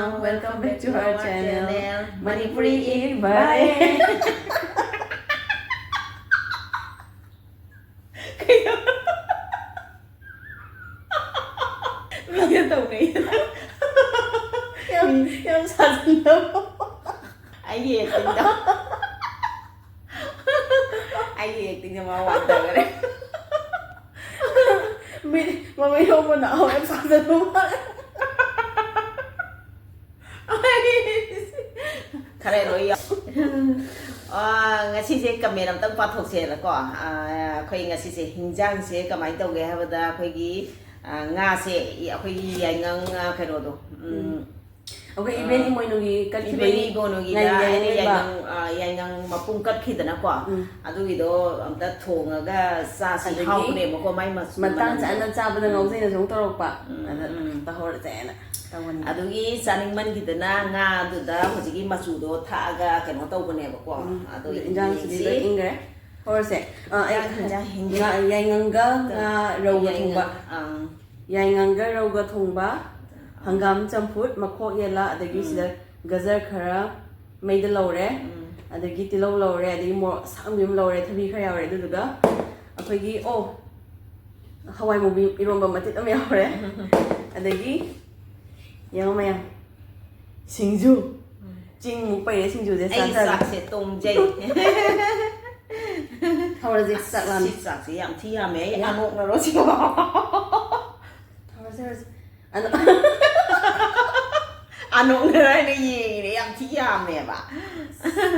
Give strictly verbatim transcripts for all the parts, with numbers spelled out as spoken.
Welcome back to our channel, Manipuri in Bhai. ꯀꯩꯅꯣ? ꯃꯤꯅ ꯇꯧꯅꯩ꯫ ꯌꯥꯝ, ꯌꯥꯝ ꯁꯥꯖꯤꯟꯅꯕ꯫ ꯑꯩꯒꯤ actingꯗꯣ꯫ ꯑꯩꯒꯤ actingꯗꯣ ꯃꯥ ꯋꯥꯡꯊꯈꯔꯦ꯫ ꯃꯤ, ꯃꯃꯩ ꯍꯧꯕꯅ ꯑꯍꯧ ꯌꯥꯝ ꯁꯥꯖꯟꯕ ꯃꯥꯜꯂꯦ꯫ ꯈꯔ ꯂꯣꯏ ꯌꯥꯎ-, ꯑꯥ, ꯉꯁꯤꯁꯦ comment ꯑꯝꯇꯪ ꯄꯥꯊꯣꯛꯁꯦꯅꯀꯣ꯫ ꯑꯥ, ꯑꯩꯈꯣꯏ ꯉꯁꯤꯁꯦ ꯍꯤꯟꯖꯥꯡꯁꯦ ꯀꯃꯥꯏꯅ ꯇꯧꯒꯦ ꯍꯥꯏꯕꯗ, ꯑꯩꯈꯣꯏꯒꯤ, ꯑꯥ, ꯉꯥꯁꯦ, ꯑꯩꯈꯣꯏꯒꯤ ꯌꯥꯏꯉꯪ, ꯑꯥ, ꯀꯩꯅꯣꯗꯣ, ꯎꯝ, ꯑꯩꯈꯣꯏ ꯏꯕꯦꯟ ꯑꯥ, ꯏꯃꯣꯏꯅꯨꯒꯤ ꯏꯕꯦꯟ ꯀꯠꯈꯤꯕꯒꯤ ꯏꯃꯣꯏꯅꯨꯒꯤꯗ ꯉꯥꯏ-, ꯑꯩꯅ ꯉꯥꯏ-, ꯌꯥꯏꯉꯪ, ꯑꯥ, ꯌꯥꯏꯉꯪ ꯃꯄꯨꯝ ꯀꯠꯈꯤꯗꯅꯀꯣ꯫ ꯎꯝ꯫ ꯑꯗꯨꯒꯤꯗꯣ ꯑꯝꯇ ꯊꯣꯡꯉꯒ ꯆꯥꯁꯤ꯫ ꯑꯗꯒꯤ ꯍꯥꯎꯕꯅꯦꯕꯀꯣ, ꯃꯥꯏ ꯃꯆꯨ ꯃꯇꯥꯡ ꯃꯅꯝꯗꯣ꯫ ꯆꯥꯅ ꯆꯥꯕꯗ ꯎꯝ꯫ ꯉꯥꯎꯖꯩꯅ ꯁꯨꯝ ꯇꯧꯔꯛꯄ꯫ ꯎꯝ, ꯑꯗ ꯎꯝ꯫ ꯇꯧꯍꯧꯔꯁꯦꯅ ꯇꯧꯕꯅꯤꯗ꯫ ꯑꯗꯨꯒꯤ ꯆꯥꯅꯤꯡꯃꯟꯈꯤꯗꯅ ꯉꯥꯗꯨꯗ ꯍꯧꯖꯤꯛꯀꯤ ꯃꯆꯨꯗꯣ ꯊꯥꯛꯑꯒ ꯀꯩꯅꯣ ꯇꯧꯕꯅꯦꯕꯀꯣ꯫ ꯎꯝ꯫ ꯑꯗꯣ ꯑꯗꯨ ꯏꯟꯖꯥꯡꯁꯤꯗꯤ ꯌꯦꯡꯁꯤ꯫ ꯂꯣꯏ ꯏꯪꯈ꯭ꯔꯦ꯫ ꯍꯧꯔꯁꯦ꯫ ꯑ, ꯑꯩ ꯏꯟꯖꯥꯡ, ꯏꯟꯖꯥꯡ ꯍꯤꯡꯒꯦ꯫ ꯉꯥ, ꯌꯥꯏꯉꯪꯒ ꯉꯥ ꯔꯧꯒ ꯌꯥꯏꯉꯪ, ꯊꯣꯡꯕ꯫ ꯑꯪ꯫ ꯌꯥꯏꯉꯪꯒ ꯔꯧꯒ ꯊꯣꯡꯕ, ꯑꯪ꯫ ꯍꯪꯒꯥꯝ ꯆꯝꯐꯨꯠ, ꯃꯈꯣꯛ ꯌꯦꯜꯂ, ꯑꯗꯒꯤ ꯎꯝ꯫ ꯁꯤꯗ ꯒꯖꯔ ꯈꯔ ꯃꯩꯗ ꯂꯧꯔꯦ, ꯎꯝ꯫ ꯑꯗꯒꯤ ꯇꯤꯜꯍꯧ ꯂꯧꯔꯦ, ꯑꯗꯒꯤ ꯃꯣꯔꯣꯛ ꯑꯁꯥꯡꯕꯤ ꯑꯃ ꯂꯧꯔꯦ, ꯊꯕꯤ ꯈꯔ ꯌꯥꯎꯔꯦ, ꯑꯗꯨꯗꯨꯒ ꯑꯩꯈꯣꯏꯒꯤ, ꯑꯣ, ꯍꯋꯥꯏ ꯃꯨꯕꯤ ꯏꯔꯣꯝꯕ ꯃꯇꯤꯠ ꯑꯃ ꯌꯥꯎꯔꯦ꯫ ꯑꯗꯒꯤ ꯌꯦꯡꯉꯣ ꯃꯌꯥꯝ, ꯁꯤꯡꯖꯨ꯫ ꯎꯝ꯫ ꯆꯤꯡꯃꯨꯛ ꯄꯩꯔꯦ ꯁꯤꯡꯖꯨꯁꯦ ꯑꯩ ꯆꯥꯊꯔꯒ꯫ ꯆꯥꯛꯁꯦ ꯇꯣꯡꯖꯩ꯫ ꯍꯧꯔꯁꯦ, ꯑꯁ, ꯆꯥꯛ ꯂꯥꯝꯃꯦ꯫ ꯁꯤ ꯆꯥꯛꯁꯦ ꯌꯥꯝ ꯊꯤ ꯌꯥꯝꯃꯦ꯫ ꯑꯩ ꯌꯥꯝ ꯑꯅꯣꯛꯅꯔꯣ ꯁꯤꯕꯣ? ꯍꯧꯔꯁꯦ, ꯍꯧꯔꯁꯦ꯫ ꯑꯗꯣ ꯑꯅꯣꯛꯅꯔ ꯍꯥꯏꯅ ꯌꯦꯡꯉꯤꯅꯦ, ꯌꯥꯝ ꯊꯤ ꯌꯥꯝꯃꯦꯕ꯫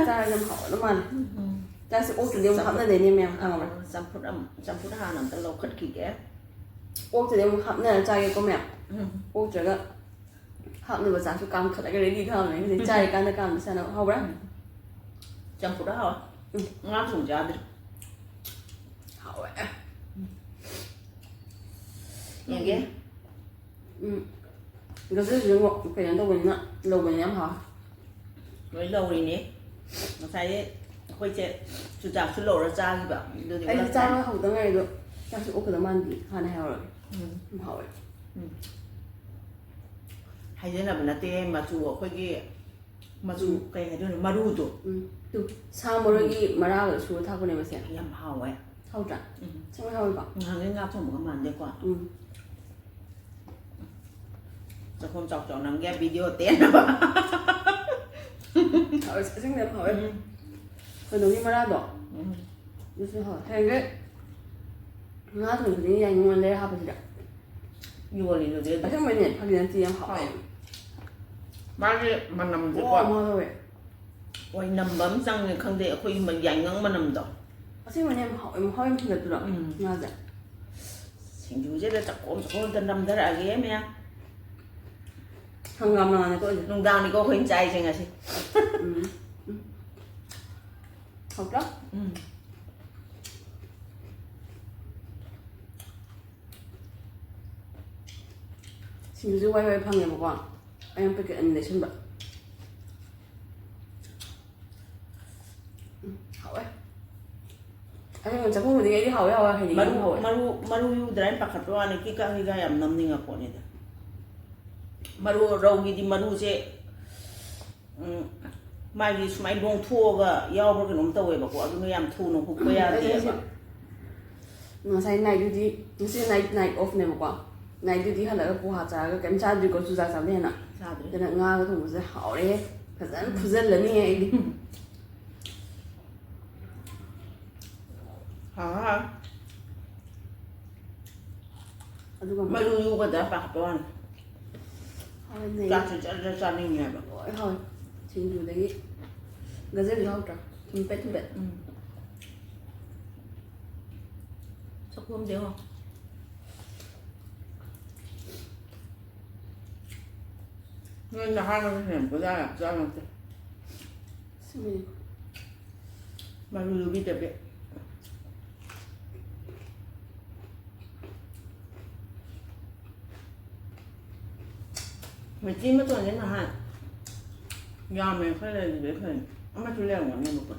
ꯆꯥꯔꯒ ꯌꯥꯝ ꯍꯥꯎꯒꯗꯧ ꯃꯥꯜꯂꯦ꯫ ꯎꯝ꯫ ꯆꯥꯛꯁꯦ ꯑꯣꯛꯇ꯭ꯔꯗꯤ ꯑꯃꯨꯛ ꯆꯝꯐꯨꯠ꯫ ꯍꯥꯞꯅꯗꯣꯏꯅꯦ ꯃꯌꯥꯝ, ꯈꯪꯉꯕ꯭ꯔꯥ? ꯑꯥ, ꯆꯝꯐꯨꯠ ꯑꯃ, ꯆꯝꯐꯨꯠ ꯍꯥꯟꯅ ꯑꯝꯇ ꯂꯧꯈꯠꯈꯤꯒꯦ꯫ ꯑꯣꯛꯇ꯭ꯔꯗꯤ ꯑꯃꯨꯛ ꯍꯥꯞꯅꯔ ꯆꯥꯒꯦꯀꯣ ꯃꯌꯥꯝ꯫ ꯎꯝ꯫ ꯑꯣꯛꯇ꯭ꯔꯒ ꯍꯥꯞꯅꯕ ꯆꯥꯛꯁꯨ ꯀꯥꯝꯈꯠꯂꯒ ready ꯊꯝꯃꯦ꯫ ꯍꯧꯖꯤꯛ ꯆꯥꯔꯤꯀꯥꯟꯗ ꯀꯥꯝꯕ ꯆꯥꯅꯕ꯫ ꯍꯥꯎꯕ꯭ꯔꯥ? ꯎꯝ꯫ ꯆꯝꯐꯨꯠ ꯍꯥꯎꯋꯦ꯫ ꯎꯝ꯫ ꯉꯥ ꯊꯣꯡ ꯆꯥꯗ꯭ꯔꯤ꯫ ꯍꯥꯎꯋꯦ꯫ ꯌꯦꯡꯒꯦ꯫ ꯎꯝ꯫ ꯒꯖꯔꯁꯤꯁꯨ ꯀꯩꯅꯣ ꯇꯧꯕꯅꯤꯅ, ꯂꯧꯕꯅꯤꯅ ꯌꯥꯝ ꯍꯥꯎꯋꯦ꯫ ꯂꯣꯏ ꯂꯧꯔꯤꯅꯦ꯫ ꯉꯁꯥꯏꯗꯤ ꯑꯩꯈꯣꯏꯁꯦ ꯆꯨꯖꯥꯛꯁꯨ ꯂꯧꯔ ꯆꯥꯈꯤꯕ꯫ ꯑꯗꯨꯗꯤ ꯑꯩꯁꯨ ꯄꯨꯂꯞ ꯆꯥꯏ꯫ ꯆꯥꯕ ꯍꯧꯗ ꯉꯥꯏꯔꯤ, ꯑꯗꯣ ꯆꯥꯛꯁꯨ ꯑꯣꯛꯀꯗꯕ ꯃꯥꯟꯗꯦ꯫ ꯍꯥꯟꯅ ꯍꯥꯏꯍꯧꯔꯒꯦ꯫ ꯎꯝ꯫ ꯌꯥꯝ ꯍꯥꯎꯋꯦ꯫ ꯎꯝ꯫ ꯍꯥꯏꯖꯅꯕ ꯅꯠꯇꯦ, ꯃꯆꯨ ꯑꯩꯈꯣꯏꯒꯤ ꯃꯆꯨ ꯀꯩ ꯍꯥꯏꯗꯣꯏꯅꯣ, ꯃꯔꯨꯗꯣ ꯎꯝ꯫ ꯇꯨ, ꯁꯥ ꯃꯔꯣꯏꯒꯤ ꯃꯔꯥꯒ ꯁꯨꯔ ꯊꯥꯛꯄꯅꯦ ꯃꯁꯦ꯫ ꯌꯥꯝ ꯍꯥꯎꯋꯦ꯫ ꯍꯥꯎꯗ꯭ꯔꯥ? ꯎꯝ꯫ ꯁꯦꯡꯕꯩ ꯍꯥꯎꯋꯦꯀꯣ? ꯅꯍꯥꯟꯒꯩ ꯉꯥ ꯊꯣꯡꯕꯒ ꯃꯥꯟꯗꯦꯀꯣ꯫ ꯎꯝ꯫ ꯆꯥꯛꯈꯣꯝ ꯆꯥꯎ ꯆꯥꯎ ꯅꯝꯒꯦ video ꯇꯦꯟꯅꯕ꯫ ꯍꯥꯎꯋꯦ, ꯑꯁꯦꯡꯕ ꯌꯥꯝ ꯍꯥꯎꯋꯦ꯫ ꯎꯝ꯫ ꯀꯩꯅꯣꯒꯤ ꯃꯔꯥꯗꯣ꯫ ꯎꯝ꯫ ꯑꯗꯨꯁꯨ ꯍꯥꯎꯋꯦ꯫ ꯍꯌꯦꯡꯒꯩ ꯉꯥ ꯊꯣꯡꯕ ꯈꯨꯗꯤꯡꯒꯤ ꯌꯥꯏꯉꯪ ꯂꯩꯔ ꯍꯥꯞꯄꯁꯤꯔ? ꯌꯣꯜꯂꯤꯗꯨꯗꯤ ꯑꯗꯨꯝ꯫ ꯑꯁꯦꯡꯕꯩꯅꯦ, ꯐꯥꯒꯤ ꯅꯠꯇꯦ, ꯌꯥꯝ ꯍꯥꯎꯋꯦ꯫ ꯍꯥꯎꯋꯦ꯫ ꯃꯥꯒꯤ ꯃꯅꯝꯁꯦꯀꯣ꯫ ꯑꯣ, ꯃꯍꯥꯎ ꯇꯧꯋꯦ꯫ ꯑꯣꯏꯅꯝꯕ ꯑꯃ ꯆꯪꯉꯦ ꯈꯪꯗꯦ, ꯑꯩꯈꯣꯏꯒꯤ ꯃ-, ꯌꯥꯏꯉꯪ ꯃꯅꯝꯗꯣ꯫ ꯑꯁꯦꯡꯕꯩꯅꯦ, ꯌꯥꯝ ꯍꯥꯎꯋꯦ, ꯃꯍꯥꯎ ꯌꯥꯝ ꯍꯦꯟꯒꯠꯇ꯭ꯔꯣ ꯎꯝ꯫ ꯉꯥꯁꯦ? ꯁꯤꯡꯖꯨꯁꯤꯗ ꯆꯥꯛꯈꯣꯝ ꯆꯥꯛꯈꯣꯝ ꯑꯝꯇ ꯅꯝꯊꯔꯛꯑꯒꯦ ꯃꯌꯥꯝ꯫ ꯍꯪꯒꯥꯝ ꯃꯅꯥꯅꯦꯀꯣ ꯑꯩꯁꯦ꯫ ꯅꯨꯡꯗꯥꯡꯅꯤꯀꯣ ꯑꯩꯈꯣꯏꯅ ꯆꯥꯏꯁꯦ ꯉꯁꯤ꯫ ꯎꯝ꯫ ꯎꯝ꯫ ꯍꯥꯎꯇ꯭ꯔꯣ? ꯎꯝ꯫ ꯁꯤꯡꯖꯨꯁꯦ ꯋꯥꯏ ꯋꯥꯏ ꯐꯪꯉꯦꯕꯀꯣ꯫ ꯑꯩꯅ packet ꯑꯅꯤ ꯂꯩꯁꯟꯕ꯫ ꯎꯝ, ꯍꯥꯎꯋꯦ꯫ ꯑꯁꯦꯡꯕ ꯆꯥꯛꯈꯨꯝ ꯈꯨꯗꯤꯡꯒꯤ ꯑꯩꯗꯤ ꯍꯥꯎꯋꯦ, ꯍꯥꯎꯋꯦ ꯍꯥꯏꯗꯤ ꯌꯥꯝ ꯃꯔꯨ, ꯍꯥꯎꯋꯦ꯫ ꯃꯔꯨ, ꯃꯔꯨ ꯌꯨꯗ꯭ꯔꯥ ꯍꯥꯏꯅ ꯄꯥꯈꯠꯄ ꯋꯥꯅꯤ, ꯀꯤꯀꯥ ꯀꯤꯀꯥ ꯌꯥꯝ ꯅꯝꯅꯤꯡꯉꯛꯄꯅꯤꯗ꯫ ꯃꯔꯨ, ꯔꯧꯒꯤꯗꯤ ꯃꯔꯨꯁꯦ, ꯎꯝ, ꯃꯥꯒꯤ ꯁꯨꯃꯥꯏꯅ ꯂꯣꯡꯊꯣꯛꯑꯒ ꯌꯥꯎꯕ꯭ꯔꯥ ꯀꯩꯅꯣꯝ ꯇꯧꯋꯦꯕꯀꯣ, ꯑꯗꯨꯅ ꯌꯥꯝ ꯊꯨꯅ ꯍꯨꯛꯄ ꯎꯝ, ꯑꯩ ꯌꯥꯗꯦꯕ꯫ ꯉꯁꯤ ꯉꯁꯥꯏ night duty, ꯉꯁꯤ night, night offꯅꯦꯕꯀꯣ꯫ Night duty ꯍꯜꯂꯒ ꯄꯣꯍꯥ ꯆꯥꯔꯒ ꯀꯩꯝ ꯆꯥꯗ꯭ꯔꯤꯀꯣ, ꯆꯨꯖꯥꯛ ꯆꯥꯕꯗꯩ ꯍꯦꯟꯅ꯫ ꯆꯥꯗ꯭ꯔꯤ꯫ ꯑꯗꯨꯅ ꯉꯥꯒ ꯊꯣꯡꯕꯁꯦ ꯍꯥꯎꯔꯦꯍꯦ꯫ ꯐꯖꯅ ꯐꯨꯖꯜꯂꯅꯤ ꯑꯩꯗꯤ꯫ ꯍꯥꯎꯔꯦ, ꯍꯥꯎꯔꯦ꯫ ꯑꯗꯨꯒ ꯃꯔꯨ ꯌꯨꯒꯗ꯭ꯔꯥ ꯄꯥꯈꯠꯄ ꯋꯥꯅꯤ꯫ ꯍꯥꯎꯔꯦ, ꯅꯩ꯫ ꯆꯥꯛꯁꯨ ꯖꯔ ꯖꯔ ꯆꯥꯅꯤꯡꯉꯦꯕ꯫ ꯂꯣꯏ ꯍꯥꯎꯋꯦ꯫ ꯁꯤꯡꯖꯨꯗꯒꯤ ꯒꯖꯔꯁꯨ ꯍꯥꯎꯇ꯭ꯔꯥ? ꯊꯨꯝꯄꯦꯠ ꯊꯨꯝꯄꯦꯠ꯫ ꯎꯝ꯫ ꯆꯥꯛꯈꯣꯝꯗ ꯌꯦꯡꯉꯣ꯫ ꯅꯣꯏ ꯅꯍꯥꯔꯣꯜ ꯍꯦꯟꯕꯗ ꯌꯥꯝ ꯆꯥ ꯉꯝꯗꯦ꯫ ꯁꯤꯅꯤ꯫ ꯃꯔꯨ ꯌꯨꯕꯤꯗꯕꯤ꯫ ꯃꯩꯇꯩ ꯃꯇꯣꯟꯁꯦ ꯅꯍꯥꯟ ꯌꯥꯝꯃꯦ, ꯈꯔ ꯂꯩꯔꯤꯕꯩ ꯐꯩ꯫ ꯑꯃꯁꯨ ꯂꯩꯔꯝꯒꯅꯦꯕꯀꯣ꯫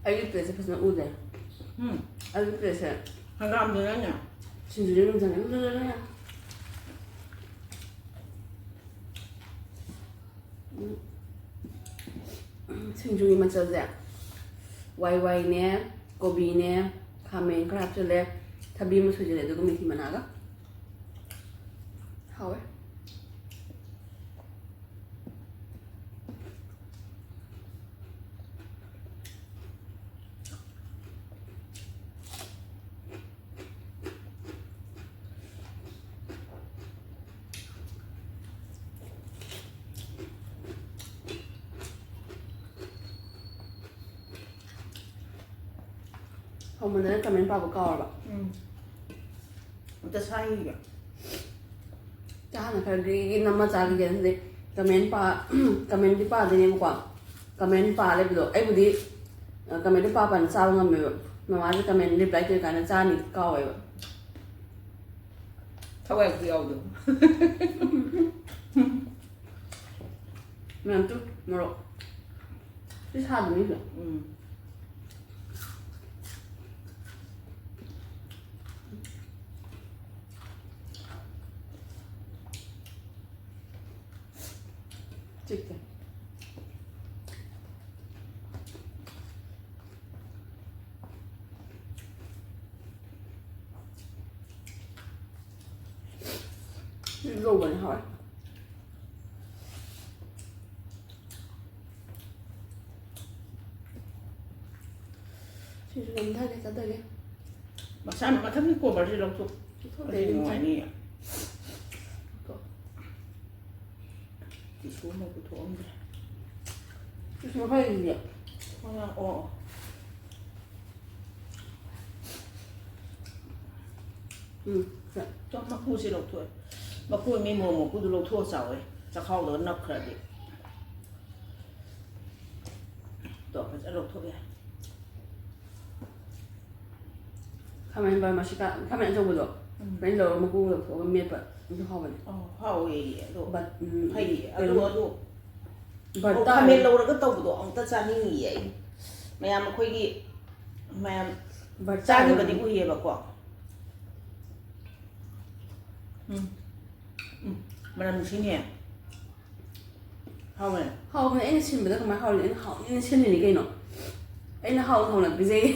ꯑꯩꯒꯤ plateꯁꯦ ꯐꯖꯅ ꯎꯗꯦ꯫ ꯎꯝ꯫ ꯑꯩꯒꯤ plateꯁꯦ ꯍꯪꯒꯥꯝꯗꯨꯅꯅꯦ꯫ ꯁꯤꯡꯖꯨꯁꯦ ꯑꯗꯨꯝ ꯆꯪꯉꯦ꯫ ꯎꯝ꯫ ꯁꯤꯡꯖꯨꯒꯤ ꯃꯆꯜꯁꯦ ꯋꯥꯏ ꯋꯥꯏꯅꯦ, ꯀꯣꯕꯤꯅꯦ, ꯈꯥꯃꯦꯟ ꯈꯔ ꯍꯥꯞꯆꯤꯜꯂꯦ, ꯊꯕꯤ ꯑꯃ ꯁꯣꯏꯖꯤꯜꯂꯦ, ꯑꯗꯨꯒ ꯃꯦꯊꯤ ꯃꯅꯥꯒ꯫ ꯍꯥꯎꯋꯦ꯫ ꯍꯧꯃꯟꯗꯅ ꯀꯃꯦꯟ ꯄꯥꯕ ꯀꯥꯎꯔꯕ꯫ ꯎꯝ꯫ ꯑꯝꯇ ꯁꯥꯏꯈꯤꯒꯦ꯫ ꯆꯥꯅ ꯈꯔ ꯒ꯭ꯔꯤ ꯒ꯭ꯔꯤ ꯅꯝꯃ ꯆꯥꯈꯤꯒꯦ꯫ ꯑꯗꯨꯗꯤ ꯀꯃꯦꯟ ꯄꯥ-, ꯀꯃꯦꯟꯗꯤ ꯄꯥꯗꯣꯏꯅꯦꯕꯀꯣ꯫ ꯀꯃꯦꯟ ꯄꯥ ꯂꯩꯕꯗꯣ ꯑꯩꯕꯨꯗꯤ, ꯑ, ꯀꯃꯦꯟꯗꯣ ꯄꯥ ꯄꯥꯅ ꯆꯥꯕ ꯉꯝꯃꯦꯕ꯫ ꯃꯃꯥꯁꯦ ꯀꯃꯦꯟ ꯔꯤꯄ꯭ꯂꯥꯏ ꯇꯧꯔꯤꯀꯥꯟꯗ ꯆꯥꯅꯤ ꯀꯥꯎꯋꯦꯕ꯫ ꯊꯋꯥꯏ ꯑꯝꯇ ꯌꯥꯎꯗꯕ꯫ ꯃꯌꯥꯝ ꯇꯨ ꯃꯣꯔꯣꯛ꯫ ꯁꯤ ꯁꯥꯕꯅꯤꯁꯦ꯫ ꯎꯝ꯫ ꯆꯤꯛꯇꯦ꯫ ꯁꯤ ꯂꯧꯕꯅꯦ ꯍꯥꯎꯋꯦ꯫ ꯁꯤꯁꯨ ꯅꯝꯊꯒꯦ ꯆꯠꯊꯒꯦ꯫ ꯃꯁꯥꯅ ꯃꯊꯛꯀꯤ ꯀꯣꯚꯔꯁꯤ ꯂꯧꯊꯣꯛ-, ꯂꯧꯊꯣꯛꯇꯦ, ꯑꯗꯨꯗꯤ ꯑꯗꯨꯝ ꯅꯨꯡꯉꯥꯏꯅꯤꯌꯦ꯫ ꯂꯧꯊꯣꯛ-, ꯇꯤꯁꯨ ꯑꯃ ꯄꯨꯊꯣꯛꯑꯝꯗ꯭ꯔꯦ꯫ ꯇꯤꯁꯨ ꯍꯩꯔꯤꯌꯦ꯫ ꯑꯣ, ꯑꯣ, ꯑꯣ꯫ ꯎꯝ, ꯁꯦ꯫ ꯇꯣ, ꯃꯀꯨꯁꯦ ꯂꯧꯊꯣꯛꯑꯦ꯫ ꯃꯀꯨ ꯃꯤ ꯃꯣꯔꯣꯛ ꯃꯀꯨꯗꯨ ꯂꯧꯊꯣꯛꯑ ꯆꯥꯎꯋꯦ꯫ ꯆꯈꯥꯎꯗ ꯅꯞꯈ꯭ꯔꯗꯤ꯫ ꯇꯣ, ꯐꯖꯅ ꯂꯧꯊꯣꯛ ꯌꯥꯏ꯫ ꯈꯥꯃꯦꯟ ꯕꯔꯃꯥꯁꯤꯀꯥ, ꯈꯥꯃꯦꯟ ꯑꯆꯧꯕꯗꯣ꯫ ꯎꯝ꯫ ꯂꯣꯏ ꯂꯧꯔꯒ ꯃꯀꯨ ꯂꯧꯊꯣꯛꯑꯒ ꯃꯦꯠꯄ꯫ ꯑꯗꯨ ꯍꯥꯎꯕꯅꯦ꯫ ꯑꯧ, ꯍꯥꯎꯋꯦ꯫ ꯑꯗꯣ ꯕꯠ-, ꯎꯝ, ꯐꯩꯌꯦ꯫ ꯑꯗꯨ, ꯀꯩꯅꯣ, ꯑꯗꯨ, ꯕꯠ ꯑꯣ, ꯇꯥꯔꯦ꯫ ꯈꯥꯃꯦꯟ ꯂꯧꯔꯒ ꯇꯧꯕꯗꯣ ꯑꯃꯨꯛꯇ ꯆꯥꯅꯤꯡꯉꯤꯌꯦ ꯑꯩ꯫ ꯃꯌꯥꯝ ꯑꯩꯈꯣꯏꯒꯤ, ꯃꯌꯥꯝ ꯕꯠ ꯆꯥꯈꯤꯕꯗꯤ ꯇꯥꯔꯦ꯫ ꯎꯏꯌꯦꯕꯀꯣ꯫ ꯎꯝ꯫ ꯎꯝ꯫ ꯃꯅꯝ ꯅꯨꯡꯁꯤꯅꯦ꯫ ꯍꯥꯎꯋꯦ꯫ ꯍꯥꯎꯕꯅꯦ꯫ ꯑꯩꯅ ꯁꯤꯟꯕꯗ ꯀꯃꯥꯏꯅ ꯍꯥꯎꯔꯤꯅꯣ? ꯑꯩꯅ ꯍꯥꯎꯅꯤꯅ ꯁꯤꯜꯂꯤꯅꯤ ꯀꯩꯅꯣ꯫ ꯑꯩꯅ ꯍꯥꯎꯅ ꯍꯥꯎꯅ ꯄꯤꯖꯩ꯫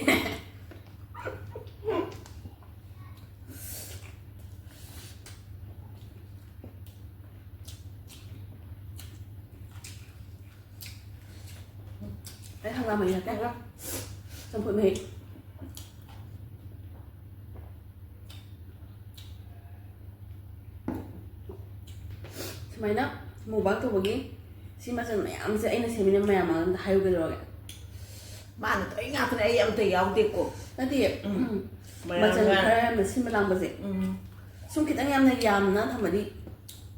ꯑꯩ ꯍꯪꯒꯥꯝ ꯃꯍꯤ ꯍꯥꯞꯀꯦ꯫ ꯆꯝꯐꯨꯠ ꯃꯍꯤ꯫ ꯁꯨꯃꯥꯏꯅ mukbang ꯇꯧꯕꯒꯤ ꯁꯤ ꯃꯆꯜ ꯃꯌꯥꯝꯁꯦ ꯑꯩꯅ ꯁꯦꯝꯃꯤꯅ ꯃꯌꯥꯝ ꯃꯥꯡꯗ ꯍꯥꯏꯌꯨ ꯀꯩꯗꯧꯔꯒꯦ? ꯃꯥꯅ ꯇꯧꯔꯤ ꯉꯥꯛꯇꯅꯦ, ꯑꯩ ꯑꯝꯇ ꯌꯥꯎꯗꯦꯀꯣ꯫ ꯅꯠꯇꯦ, ꯎꯝ꯫ ꯎꯝ꯫ ꯃꯌꯥꯝ ꯃꯆꯜ ꯃꯌꯥꯝ꯫ ꯈꯔ ꯌꯥꯝꯅ ꯁꯤꯟꯕ ꯂꯥꯡꯕꯁꯦ꯫ ꯎꯝ꯫ ꯁꯨꯝ ꯈꯤꯇꯪ ꯌꯥꯝꯅ ꯌꯥꯝꯅ ꯊꯝꯃꯗꯤ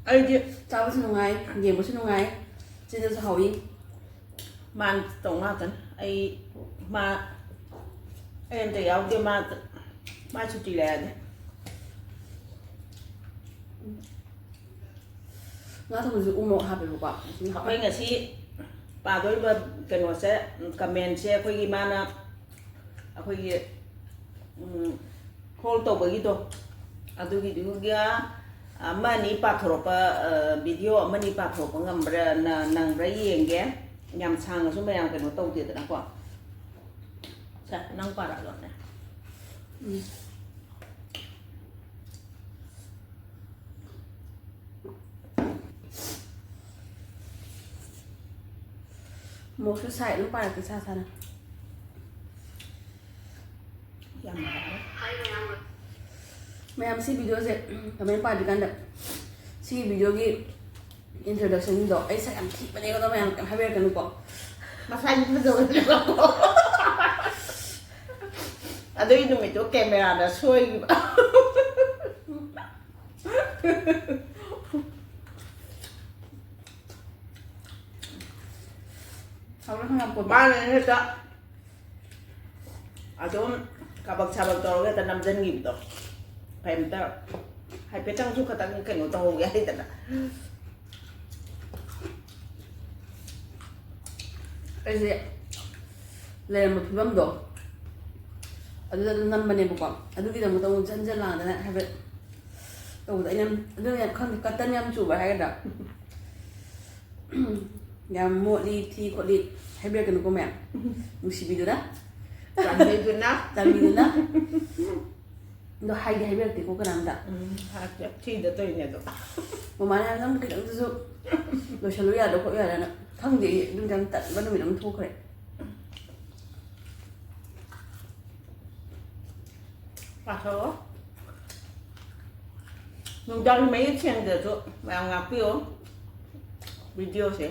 ꯑꯩꯗꯤ ꯆꯥꯕꯁꯨ ꯅꯨꯡꯉꯥꯏ, ꯌꯦꯡꯕꯁꯨ ꯅꯨꯡꯉꯥꯏ, ꯆꯤꯟꯗꯁꯨ ꯍꯥꯎꯏ꯫ ꯃꯥꯅ ꯇꯧ ꯉꯥꯛꯇꯅꯤ꯫ ꯑꯩ, ꯃꯥ, ꯑꯩ ꯑꯝꯇ ꯌꯥꯎꯗꯦ꯫ ꯃꯥ, ꯃꯥ ꯁꯨꯇꯤ ꯂꯩꯔꯗꯤ꯫ ꯉꯥ ꯊꯣꯡꯕꯁꯨ ꯎ ꯃꯣꯔꯣꯛ ꯍꯥꯞꯄꯦꯕꯀꯣ꯫ ꯑꯩꯈꯣꯏ ꯉꯁꯤ ꯄꯥꯗꯣꯔꯤꯕ ꯀꯩꯅꯣꯁꯦ, commentꯁꯦ ꯑꯩꯈꯣꯏꯒꯤ ꯃꯥꯅ ꯑꯩꯈꯣꯏꯒꯤ, ꯎꯝ, ꯍꯣꯜ ꯇꯧꯕꯒꯤꯗꯣ, ꯑꯗꯨꯒꯤꯗꯨꯒ ꯑꯃ ꯑꯅꯤ ꯄꯥꯊꯣꯔꯛꯄ, ꯑ, video ꯑꯃ ꯑꯅꯤ ꯄꯥꯊꯣꯔꯛꯄ ꯉꯝꯕ꯭ꯔꯥ, ꯅ-, ꯅꯪꯕ꯭ꯔꯥ ꯌꯦꯡꯒꯦ꯫ ꯌꯥꯝ ꯁꯥꯡꯉꯁꯨ ꯃꯌꯥꯝ ꯀꯩꯅꯣ ꯇꯧꯗꯦꯗꯅꯀꯣ꯫ ꯁꯦ, ꯅꯪ ꯄꯥꯔꯛꯑꯣꯅꯦ꯫ ꯎꯝ꯫ ꯃꯣꯔꯣꯛꯁꯨ ꯁꯥꯏ, ꯑꯗꯨꯝ ꯄꯥꯔꯛꯀꯦ ꯁꯥ ꯁꯥꯅ꯫ ꯌꯥꯝ ꯅꯨꯡꯉꯥꯏꯔꯦ꯫ ꯃꯌꯥꯝ, ꯁꯤ videoꯁꯦ, ꯎꯝ, comment ꯄꯥꯗ꯭ꯔꯤꯀꯥꯟꯗ ꯁꯤꯒꯤ videoꯒꯤ introductionꯗꯣ ꯑꯩ ꯁꯛ ꯌꯥꯝ ꯊꯤꯕꯅꯦ ꯑꯗꯣ ꯃꯌꯥꯝ ꯀꯩꯝ ꯍꯥꯏꯕꯤꯔꯛꯀꯅꯨꯀꯣ꯫ ꯃꯁꯥꯒꯤ ꯐꯖꯕꯅꯦꯕꯀꯣ꯫ ꯑꯗꯨꯒꯤ ꯅꯨꯃꯤꯠꯇꯣ cameraꯗ ꯁꯣꯏꯈꯤꯕ꯫ ꯍꯧꯔꯦ ꯍꯪꯒꯥꯝ ꯀꯣꯕꯤ꯫ ꯃꯥꯅ ꯍꯦꯛꯇ ꯑꯗꯨꯝ ꯀꯥꯕꯛ ꯁꯥꯕꯛ ꯇꯧꯔꯒ ꯍꯦꯛꯇ ꯅꯝꯖꯟꯈꯤꯕꯗꯣ꯫ ꯀꯩꯝꯇ ꯍꯥꯏꯐꯦꯠꯇꯪꯁꯨ ꯈꯇꯪ ꯀꯩꯅꯣ ꯇꯧꯍꯧꯒꯦ ꯍꯥꯏꯗꯅ꯫ ꯑꯩꯁꯦ ꯂꯩꯔꯝꯕ ꯐꯤꯕꯝꯗꯣ ꯑꯗꯨꯗ ꯑꯗꯨꯝ ꯅꯝꯕꯅꯦꯕꯀꯣ꯫ ꯑꯗꯨꯒꯤꯗꯃꯛꯇ ꯑꯃꯨꯛ ꯖꯟ ꯖꯟ ꯂꯥꯡꯗꯅ ꯍꯥꯏꯐꯦꯠ ꯇꯧꯕꯗ ꯑꯩꯅ ꯑꯗꯨꯅ ꯈꯪꯗꯦ, ꯀꯇꯟ ꯌꯥꯝ ꯆꯨꯕ ꯍꯥꯏꯒꯗ꯭ꯔꯥ? ꯌꯥꯝ ꯃꯣꯠꯂꯤ, ꯊꯤ ꯈꯣꯠꯂꯤ ꯍꯥꯏꯕꯤꯔꯛꯀꯅꯨꯀꯣ ꯃꯌꯥꯝ, ꯅꯨꯡꯁꯤꯕꯤꯗꯨꯅ꯫ ꯆꯥꯟꯕꯤꯗꯨꯅ꯫ ꯆꯥꯟꯕꯤꯗꯨꯅ꯫ ꯑꯗꯣ ꯍꯥꯏꯗꯤ ꯍꯥꯏꯕꯤꯔꯛꯇꯦꯀꯣ ꯀꯅꯥꯝꯇ꯫ ꯎꯝ, ꯍꯥꯏꯔꯛꯇꯦ꯫ ꯊꯤꯗ ꯇꯧꯔꯤꯅꯦ ꯑꯗꯣ꯫ ꯃꯃꯥꯅ ꯍꯥꯏꯕꯗ ꯑꯃꯨꯛ ꯈꯤꯇꯪꯗꯁꯨ ꯂꯣꯏꯁꯜꯂꯨ ꯌꯥꯗ꯭ꯔꯣ ꯈꯣꯠꯂꯨ ꯌꯥꯗ꯭ꯔꯅ꯫ ꯈꯪꯗꯦ, ꯑꯩ ꯑꯗꯨꯝ ꯌꯥꯝ ꯇꯟꯕ ꯅꯨꯃꯤꯠ ꯑꯃ ꯊꯣꯛꯈ꯭ꯔꯦ꯫ ꯄꯥꯊꯣꯛꯑꯣ꯫ ꯅꯨꯡꯗꯥꯡꯒꯤ ꯃꯌꯦꯛ ꯁꯦꯡꯗ꯭ꯔꯁꯨ ꯃꯌꯥꯝ ꯉꯥꯛꯄꯤꯌꯣ꯫ ꯚꯤꯗꯤꯑꯣꯁꯦ꯫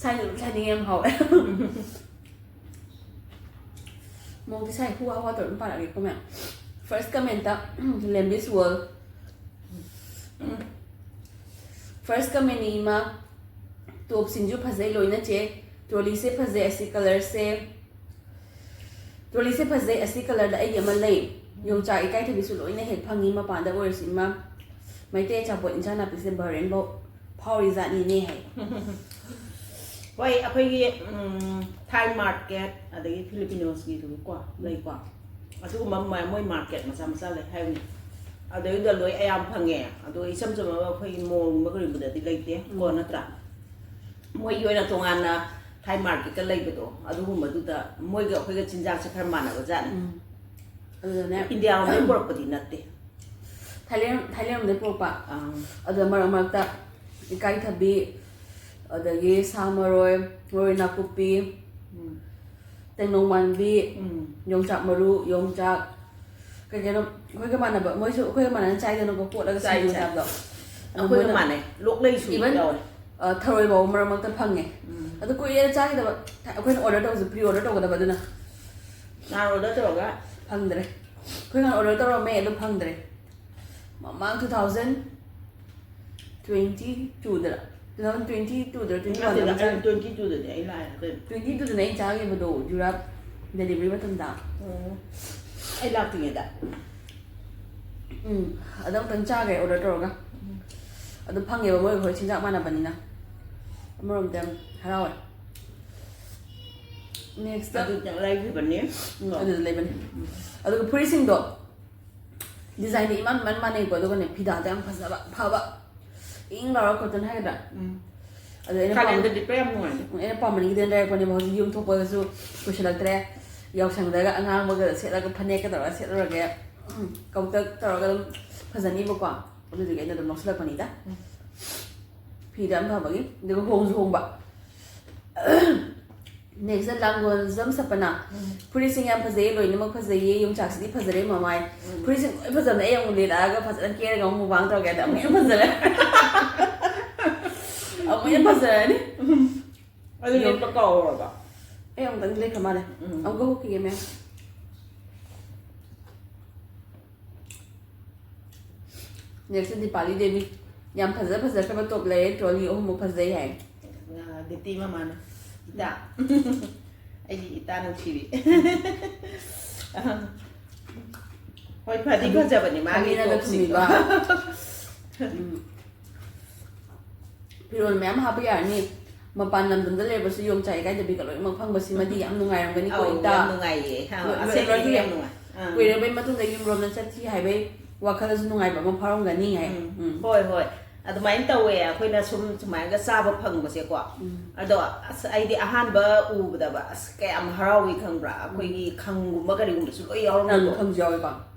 ꯁꯥꯏꯅꯤꯡ ꯁꯥꯏꯅꯤꯡ ꯌꯥꯝ ꯍꯥꯎꯋꯦ꯫ ꯃꯣꯡꯗꯤ ꯁꯥꯏ ꯍꯨꯋꯥ ꯍꯨꯋꯥ ꯇꯧꯔ ꯑꯗꯨꯝ ꯄꯥꯔꯛꯑꯒꯦꯀꯣ ꯃꯌꯥꯝ꯫ First commentꯇ, ꯎꯝ, Lambis World꯫ First commentꯅꯤ ꯏꯃꯥ꯫ Topꯁꯤꯡꯁꯨ ꯐꯖꯩ ꯂꯣꯏꯅ ꯆꯦ꯫ Trolleyꯁꯦ ꯐꯖꯩ, ꯑꯁꯤ colorꯁꯦ꯫ Trolleyꯁꯦ ꯐꯖꯩ, ꯑꯁꯤ colorꯗ ꯑꯩꯒꯤ ꯑꯃ ꯂꯩ꯫ ꯌꯣꯡꯆꯥꯛ ꯏꯀꯥꯏꯊꯕꯤꯁꯨ ꯂꯣꯏꯅ ꯍꯦꯛ ꯐꯪꯉꯤ ꯃꯄꯥꯟꯗ ꯑꯣꯏꯔꯁꯨ ꯏꯃꯥ꯫ ꯃꯩꯇꯩ ꯑꯆꯥꯄꯣꯠ ꯏꯟꯁꯥꯡ ꯅꯥꯄꯤꯁꯦ ꯕꯔꯦꯟꯐꯧ ꯐꯥꯎꯔꯤꯖꯥꯠꯅꯤꯅꯦ ꯍꯥꯏ꯫ ꯍꯣꯏ, ꯑꯩꯈꯣꯏꯒꯤ, ꯎꯝ, Thai market ꯑꯗꯒꯤ Filipinosꯀꯤꯗꯨꯀꯣ ꯂꯩꯀꯣ꯫ ꯑꯗꯨꯒꯨꯝꯕ ꯃ-, ꯃꯣꯏ market ꯃꯆꯥ ꯃꯆꯥ ꯂꯩ ꯍꯥꯏꯕꯅꯤ꯫ ꯑꯗꯩꯗꯨꯗ ꯂꯣꯏ ꯑꯌꯥꯝꯕ ꯐꯪꯉꯦ꯫ ꯑꯗꯣ ꯏꯆꯝ ꯆꯝꯕ ꯑꯩꯈꯣꯏꯒꯤ mallꯒꯨꯝꯕ ꯀꯔꯤꯒꯨꯝꯕꯗꯗꯤ ꯂꯩꯇꯦ ꯀꯣ, ꯎꯝ꯫ ꯅꯠꯇ꯭ꯔꯥ? ꯃꯣꯏꯒꯤ ꯑꯣꯏꯅ ꯇꯣꯉꯥꯟꯅ Thai marketꯀ ꯂꯩꯕꯗꯣ, ꯑꯗꯨꯒꯨꯝꯕꯗꯨꯗ ꯃꯣꯏꯒ ꯑꯩꯈꯣꯏꯒ ꯆꯤꯟꯖꯥꯛꯁꯦ ꯈꯔ ꯃꯥꯟꯅꯕ ꯖꯥꯠꯅꯤ꯫ ꯎꯝ꯫ ꯑꯗꯨꯗꯅꯦ ꯏꯟꯗꯤꯌꯥꯔꯣꯝꯗꯒꯤ ꯄꯨꯔꯛꯄꯗꯤ ꯅꯠꯇꯦ꯫ Thailand, Thailandꯔꯣꯝꯗꯒꯤ ꯄꯨꯔꯛꯄ꯫ ꯑꯥ꯫ ꯑꯗꯨꯗ ꯃꯔꯛ ꯃꯔꯛꯇ ꯏꯀꯥꯏꯊꯕꯤ, ꯑꯗꯒꯤ ꯁꯥ ꯃꯔꯣꯏ, ꯃꯔꯣꯏ ꯅꯥꯀꯨꯞꯄꯤ, ꯎꯝ꯫ ꯇꯦꯡꯅꯧ ꯃꯥꯟꯕꯤ, ꯎꯝ꯫ ꯌꯣꯡꯆꯥꯛ ꯃꯔꯨ, ꯌꯣꯡꯆꯥꯛ, ꯀꯩ ꯀꯩꯅꯣ ꯑꯩꯈꯣꯏꯒ ꯃꯥꯟꯅꯕ, ꯃꯣꯏꯁꯨ ꯑꯩꯈꯣꯏꯒ ꯃꯥꯟꯅꯅ ꯆꯥꯏꯗꯅꯀꯣ, ꯀꯣꯠꯂꯒ ꯆꯥꯏ, ꯁꯤꯡꯖꯨ ꯆꯥꯏ꯫ ꯆꯥꯕꯗꯣ꯫ ꯑꯗꯣ ꯑꯩꯈꯣꯏꯒ ꯃꯣꯏꯅ, ꯃꯥꯟꯅꯩ꯫ ꯂꯣꯛꯂꯩꯁꯨ even, ꯌꯥꯎꯋꯦ꯫ ꯑ, ꯊꯔꯣꯏ ꯐꯥꯎꯕ ꯃꯔꯛ ꯃꯔꯛꯇ ꯐꯪꯉꯦ꯫ ꯎꯝ꯫ ꯑꯗꯨ ꯀꯨꯏꯔꯦ ꯆꯥꯈꯤꯗꯕ꯫ ꯑꯩꯈꯣꯏꯅ order ꯇꯧꯕꯁꯦ, pre order ꯇꯧꯒꯗꯕ ꯑꯗꯨꯅ꯫ ꯅꯍꯥꯟ order ꯇꯧꯔꯒ? ꯐꯪꯗ꯭ꯔꯦ꯫ ꯑꯩꯈꯣꯏ ꯅꯍꯥꯟ order ꯇꯧꯔꯝꯃꯦ, ꯑꯗꯨ ꯐꯪꯗ꯭ꯔꯦ꯫ ꯃꯃꯥꯡ two thousand twenty twoꯗꯔ? Two thousand twenty twoꯗꯔ, twenty oneꯗꯔ? ꯅꯠꯇꯦꯗ, ꯑꯩ twenty twoꯗꯅꯦ ꯑꯩ ꯂꯥꯛꯑꯦ ꯀꯩꯅꯣ꯫ Twenty twoꯗꯅꯦ ꯑꯩꯅ ꯆꯥꯈꯤꯕꯗꯣ, ꯌꯨꯔꯞ delivery ꯃꯇꯝꯗ꯫ ꯎꯝ꯫ ꯑꯩ ꯂꯥꯛꯇ꯭ꯔꯤꯉꯩꯗ꯫ ꯎꯝ, ꯑꯗꯨ ꯑꯃꯨꯛꯇꯪ ꯆꯥꯈ꯭ꯔꯦ order ꯇꯧꯔꯒ꯫ ꯑꯗꯨ ꯐꯪꯉꯦꯕ ꯃꯣꯏ ꯍꯣꯏ ꯆꯤꯟꯖꯥꯛ ꯃꯥꯟꯅꯕꯅꯤꯅ꯫ ꯑꯃꯔꯣꯝꯗ ꯌꯥꯝ ꯍꯔꯥꯎꯋꯦ꯫ Next ꯇ ꯑꯗꯨꯗ ꯂꯩꯈꯤꯕꯅꯤ꯫ ꯎꯝ, ꯑꯗꯨꯗ ꯂꯩꯕꯅꯤ꯫ ꯑꯗꯨꯒ ꯐꯨꯔꯤꯠꯁꯤꯡꯗꯣ ꯗꯤꯖꯥꯏꯟꯗꯤ ꯏꯃꯥꯟ ꯏꯃꯥꯟ ꯃꯥꯟꯅꯩꯀꯣ, ꯑꯗꯨꯒꯅꯦ ꯐꯤꯗꯥꯗ ꯌꯥꯝ ꯐꯖꯕ, ꯐꯕ, ꯏꯪ ꯂꯥꯎꯔ cotton ꯍꯥꯏꯒꯗ꯭ꯔꯥ? ꯎꯝ꯫ ꯑꯗꯨ ꯑꯩꯅ ꯄꯥꯝ- ꯀꯥꯂꯦꯟꯗ ꯂꯤꯠꯄ ꯌꯥꯝ ꯅꯨꯡꯉꯥꯏꯅꯤ꯫ ꯑꯩꯅ ꯄꯥꯝꯃꯟꯈꯤꯗꯅ ꯂꯩꯔꯛꯄꯅꯦꯕ꯫ ꯍꯧꯖꯤꯛ ꯌꯨꯝ ꯊꯣꯛꯄꯗꯁꯨ ꯀꯨꯏꯁꯜꯂꯛꯇ꯭ꯔꯦ, ꯌꯥꯎꯁꯪꯗꯒ ꯑꯉꯥꯡꯕꯒ ꯁꯦꯠꯂꯒ ꯐꯅꯦꯛꯀ ꯇꯧꯔꯒ ꯁꯦꯠꯂꯨꯔꯒꯦ꯫ ꯎꯝ, ꯀꯧꯇꯛ ꯇꯧꯔꯒ ꯑꯗꯨꯝ ꯐꯖꯅꯤꯕꯀꯣ꯫ ꯑꯗꯨꯗꯨꯒꯤ ꯑꯩꯅ ꯑꯗꯨꯝ ꯂꯧꯁꯤꯜꯂꯛꯄꯅꯤꯗ꯫ ꯐꯤꯗ ꯌꯥꯝ ꯐꯕꯒꯤ, ꯑꯗꯨꯒ ꯍꯣꯡꯁꯨ ꯍꯣꯡꯕ꯫ Next ꯂꯥꯡꯒꯣꯜꯖꯝ ꯁꯄꯅ꯫ ꯐꯨꯔꯤꯠꯁꯤꯡ ꯌꯥꯝ ꯐꯖꯩꯌꯦ, ꯂꯣꯏꯅꯃꯛ ꯐꯖꯩꯌꯦ, ꯌꯣꯡꯆꯥꯛꯁꯤꯗꯤ ꯐꯖꯔꯦ ꯃꯃꯥꯏ꯫ ꯐꯨꯔꯤꯠꯁꯤꯡ ꯂꯣꯏ ꯐꯖꯕꯅꯦ, ꯑꯩ ꯑꯃꯨꯛ ꯂꯤꯠꯂꯛꯑꯒ ꯐꯖꯅ ꯀꯦꯔꯒ ꯑꯃꯨꯛ ꯃꯨꯛꯕꯥꯡ ꯇꯧꯔꯒꯦ, ꯑꯗ ꯑꯃꯨꯛ ꯍꯦꯟꯅ ꯐꯖꯔꯦ꯫ ꯑꯃꯨꯛ ꯍꯦꯟꯅ ꯐꯖꯔꯅꯤ꯫ ꯑꯗꯨ ꯂꯤꯠꯄ ꯀꯥꯎꯔꯕ? ꯑꯩ ꯑꯃꯨꯛꯇꯪ ꯂꯤꯠꯈ꯭ꯔ ꯃꯥꯜꯂꯦ꯫ ꯎꯝ꯫ ꯑꯃꯨꯛꯀ ꯍꯨꯛꯈꯤꯒꯦ ꯃꯦꯝ꯫ Next ꯗꯤꯄꯥꯂꯤ ꯗꯦꯕꯤ꯫ ꯌꯥꯝ ꯐꯖ ꯐꯖꯈ꯭ꯔꯕ top ꯂꯩꯔꯦ, trolley ꯑꯍꯨꯝꯃꯨꯛ ꯐꯖꯩ ꯍꯥꯏ꯫ ꯑ, ꯕꯦꯇꯤ ꯃꯃꯥꯅ꯫ ꯏꯇꯥ꯫ ꯑꯩꯒꯤ ꯏꯇꯥ ꯅꯨꯡꯁꯤꯕꯤ꯫ ꯍꯣꯏ, ꯐꯗꯤ ꯐꯖꯕꯅꯤ ꯃꯥꯒꯤ ꯈꯥꯃꯦꯟꯒ topꯁꯤꯡꯗꯣ꯫ ꯊꯨꯝꯃꯤꯕ꯫ ꯎꯝ꯫ ꯐꯤꯔꯣꯜ ꯃꯌꯥꯝ ꯍꯥꯞꯄ ꯌꯥꯔꯅꯤ꯫ ꯃꯄꯥꯟ ꯂꯝꯗꯝꯗ ꯂꯩꯔꯕꯁꯨ ꯌꯣꯡꯆꯥꯛ ꯏꯀꯥꯏꯗꯕꯤꯒ ꯂꯣꯏꯅꯃꯛ ꯐꯪꯕꯁꯤꯃꯗꯤ ꯌꯥꯝ ꯅꯨꯡꯉꯥꯏꯔꯝꯒꯅꯤꯀꯣ, ꯑꯧ, ꯏꯇꯥ꯫ ꯌꯥꯝ ꯅꯨꯡꯉꯥꯏꯌꯦ꯫ ꯑ, ꯂꯣꯏ-, ꯑꯁꯦꯡꯕꯒꯤ ꯂꯣꯏꯅ ꯌꯥꯝ ꯅꯨꯡꯉꯥꯏ꯫ ꯑꯥ꯫ ꯀꯨꯏꯔꯕꯩ ꯃꯇꯨꯡꯗ ꯌꯨꯝꯔꯣꯝꯗ ꯆꯠꯈꯤ ꯍꯥꯏꯕꯩ ꯋꯥꯈꯜꯗꯁꯨ ꯅꯨꯡꯉꯥꯏꯕ ꯑꯃ ꯐꯥꯎꯔꯝꯒꯅꯤ ꯍꯥꯏ꯫ ꯎꯝ꯫ ꯎꯝ꯫ ꯍꯣꯏ, ꯍꯣꯏ꯫ ꯑꯗꯨꯃꯥꯏꯅ ꯇꯧꯋꯦ꯫ ꯑꯩꯈꯣꯏꯅ ꯁꯨꯝ ꯁꯨꯃꯥꯏꯅꯒ ꯆꯥꯕ ꯐꯪꯕꯁꯦꯀꯣ꯫ ꯎꯝ꯫ ꯑꯗꯣ ꯑꯁ, ꯑꯩꯗꯤ ꯑꯍꯥꯟꯕ ꯎꯕꯗꯕ ꯑꯁ, ꯀꯌꯥꯝ ꯍꯔꯥꯎꯏ ꯈꯪꯕ꯭ꯔꯥ? ꯑꯩꯈꯣꯏꯒꯤ ꯈꯪꯒꯨꯝꯕ ꯀꯔꯤꯒꯨꯝꯕꯁꯨ ꯂꯣꯏ ꯅꯪ ꯌꯥꯎꯔꯝꯕꯗꯣ꯫ ꯈꯪꯁꯨ ꯌꯥꯎꯋꯦꯀꯣ꯫